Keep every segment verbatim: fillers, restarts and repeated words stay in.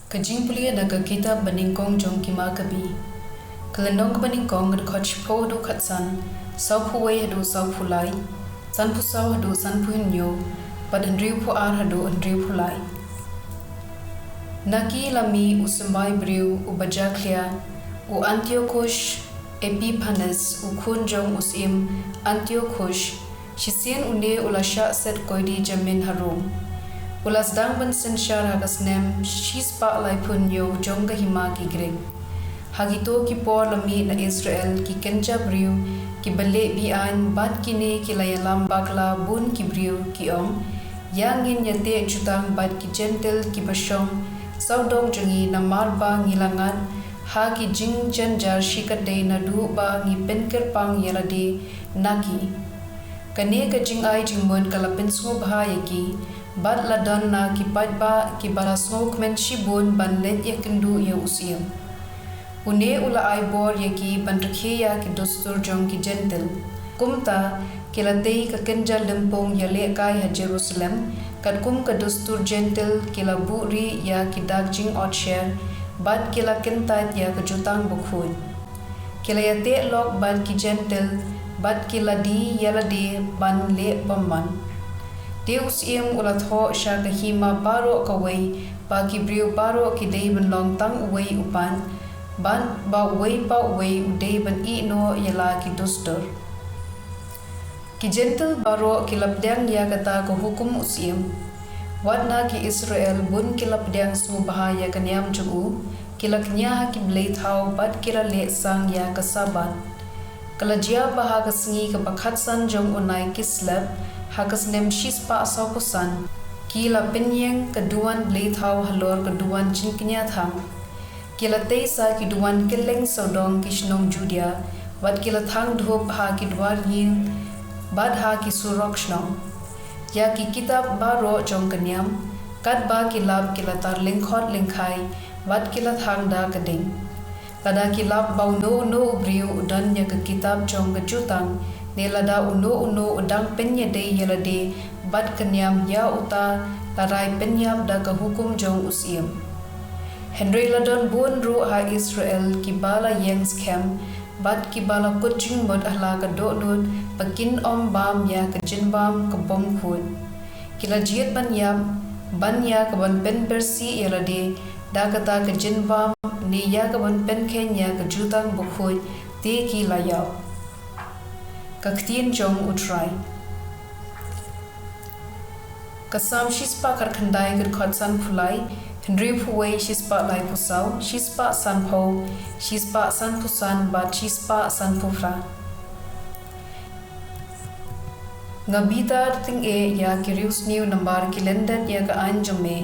Ka jingpule na ka kitab Banyngkong jong ki Makabi. Ka lynnong kaba nyngkong, ka dkhot shiphew haduh khatsan, sawphew wei haduh sawphew lai, sanphew saw haduh sanphew hynñiew, bad hynriewphew ar haduh hynriewphew lai. Na ki la mih u symbai briew uba jakhlia, u Antiochus Epiphanes, u khun jong u syiem Antiochus, shisien une u la shah set koidi jamin ha Rom. U la sdang ban synshar ha ka snem shispah laiphew hynñiew jong ka hima ki Grik. Ha kito ki por la mih na Israel ki kynja briew kiba leh be-aiñ, bad kine ki la ïalam bakla bun ki briew, ki ong, ïa ngin ïateh jutang bad ki Jentil kiba shong sawdong jong ngi, namar ba ngi la ngat ha ki jingjynjar shikatdei naduh ba ngi pynkyrpang ïa lade na ki. Kane ka jingai jingmut ka la pynsngewbha ïa ki, bad la don na ki paidbah kiba la sngewkmen shibun ban leit ïakynduh ïa u syiem. Une u la ai bor ïa ki ban rakhe ïa ki dustur jong ki Jentil. Kumta, ki la tei ka kynja lympung ïalehkai ha Jerusalem, katkum ka dustur Jentil, ki la buhrieh ïa ki dak jingotsher, bad ki la kyntait ïa ka Jutang Bakhuid. Ki la ïateh lok bad ki Jentil, bad ki la die ïa lade ban leh bymman. Te u syiem u la thoh sha ka hima baroh kawei ba ki briew baroh ki dei ban long tang uwei u paid, bad ba uwei pa uwei u dei ban ïeh noh ïa la ki dustur. Ki Jentil baroh ki la pdiang ïa kata ka hukum u syiem. Wat na ki Israel bun ki la pdiang sngewbha ïa ka niam jong u, ki la kñia ha ki blei thaw bad ki la leh sang ïa ka Sabbath. Ka la jia ba ha ka sngi kaba khatsan jong u Nai Kislep, ha ka snem shispah sawphew san, ki la pynïeng ka duwan blei thaw halor ka duwan jingkñia thang. Ki la tei sa ki duwan kylleng sawdong ki shnong Judia, bad ki la thang dhup ha ki dwar ïing, bad ha ki surok shnong. Ïa ki kitab baroh jong ka niam, katba ki lap ki la tar lyngkhot lyngkhai, bad ki la thang da ka ding. Lada ki lap ba uno uno u briew u don ïa ka kitab jong ka Jutang, ne lada uno uno u dang pynïadei ïa lade bad ka niam, ïa uta la rai pynïap da ka hukum jong u syiem. Hynrei la don bun ruh ha Israel kiba la ïeng skhem, bad kiba la kut jingmut ha la ka dohnud ba kin ym bam ïa ka jingbam ka bym khuid. Ki la jied ban ïap, ban ïa kaban pynbyrsieh ïa lade da kata ka jingbam, ne ïa kaban pynkheiñ ïa ka Jutang Bakhuid, te ki la ïap. Ka ktien jong U Trai. Ka Salm shispah khatkhyndai, ka dkhot sanphew lai, hynriewphew wei, shispah laiphew saw, shispah sanphew, shispah sanphew san, bad shispah sanphew phra. Nga bitar tyngeh ïa ki riewsniew namar ki lyndet ïa ka aiñ jong me.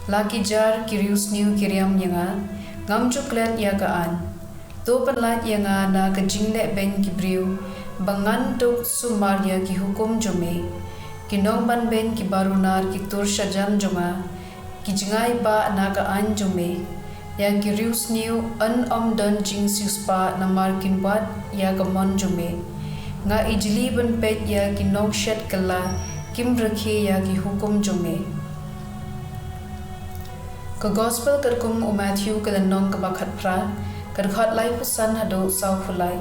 La ki jar ki riewsniew ki riam ïa nga, ngam ju klet ïa ka aiñ. To pynlait ïa nga na ka jingleh beiñ ki briew, ba ngan dup sumar ïa ki hukum jong me. Ki nongbanbeiñ kiba runar ki tur shajan jong nga, ki jngai bah na ka aiñ jong me. Ïa ki riewsniew yn ym don jingsiewspah namar kin wad ïa ka mon jong me. Nga ijli ban peit ïa ki nongshet kylla, kim rakhe ïa ki hukum jong me. Ka Gospel katkum u Matthew, ka lynnong kaba khatphra, ka dkhot laiphew san haduh sawphew lai.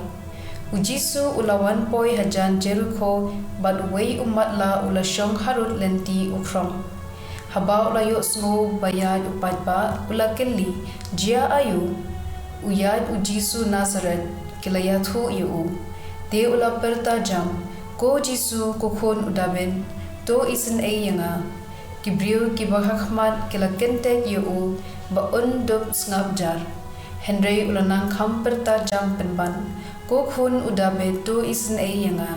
U Jisu u la wan poi hajan Jerikho, bad uwei u matlah u la shong harud lynti u khrong. Haba u la ïohsngew ba ïaid u paidbah, u la kylli, "Jia aïu?" "U ïaid u Jisu Nasaret," ki la ïathuh ïa u. Te u la pyrta jam, "Ko Jisu, ko khun u Dabid, to isynei ïa nga." Ki briew kiba ha khmat ki la kyntait ïa u ba un dup sngap jar. Hynrei u la nang kham pyrta jam pynban, "Ko khun u Dabid, to isynei ïa nga."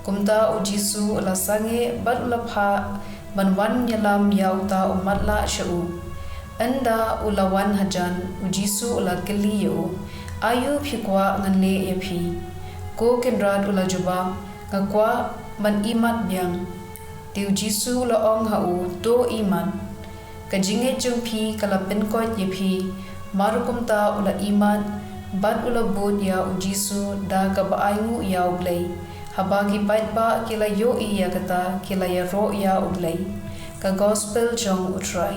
Kumta u Jisu u la sangeh bad u la phah ban wan ïalam ïa uta u matlah sha u. Ynda u la wan hajan, u Jisu u la kylli ïa u, "Aïu phi kwah ngan leh ïa phi?" "Ko Kynrad," u la jubab, "nga kwah ban imat biang." Te u Jisu u la ong ha u, "To imat. Ka jingngeit jong phi ka la pynkoit ïa phi." Mar kumta u la imat, bad u la bud ïa u Jisu da kaba ainguh ïa U Blei. Haba ki paidbah ki la ïohi ïa kata, ki la ïaroh ïa U Blei. Ka Gospel jong U Trai.